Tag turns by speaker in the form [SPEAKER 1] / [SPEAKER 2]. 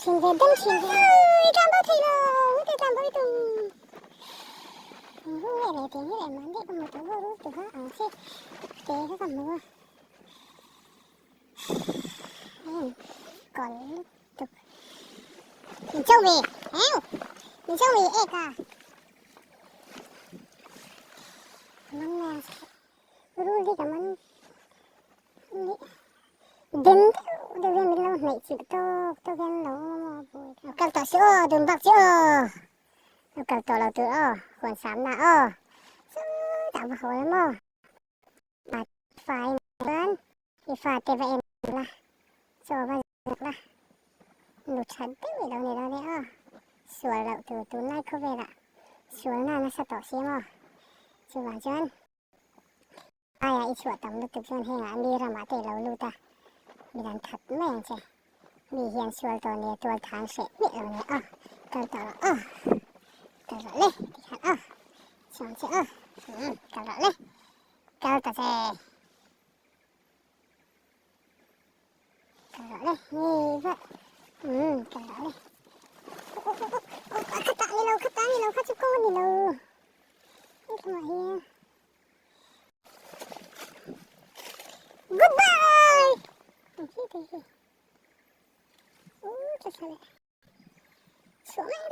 [SPEAKER 1] thin ve dem thin ve a, i tlan bo thei lo, heti tlan bo i tum. Eng rul nge le tiang hi leh mahni ka hmu tawh ho rul tuha ang chi te kha ka hmu a. Heng kawl lutuk. Min cho ve, heng min cho ve ek a. Man mai ang rul hi ka man den deuh deuh hian min lo hnaih chilh tawk tawk hian lo awm a maw a kal tawh si aw dun bak chi aw. Lo kal tawh lo tur aw, huan samna aw, chutah va haw la maw? A fa i neih chuan i fate va en la, chaw va zuk la, nu that deuh i lo ni dawn e aw, sual loh tur tunlai khawvelah sualna nasa tawh si maw? Chuvang chuan aia i chhuah tam lutuk chuan hengah mi ramah te i lo lut a, midang that mai ang che. Mi hian sual tawh nia tual than hreh hmiah lo nia aw, kal tawh rawh aw, kal rawh le tikhan aw, chhuang che aw, umm kal rawh le, kal ta che, kal rawh le, ni va, umm kal rawh le, kha tah ni lo, kha tah ni lo, kha chu kawng a ni lo, hei thlamah hian. Goodbye! Ang khi te hi. Ooh, tla tla leh. Chhuah mai.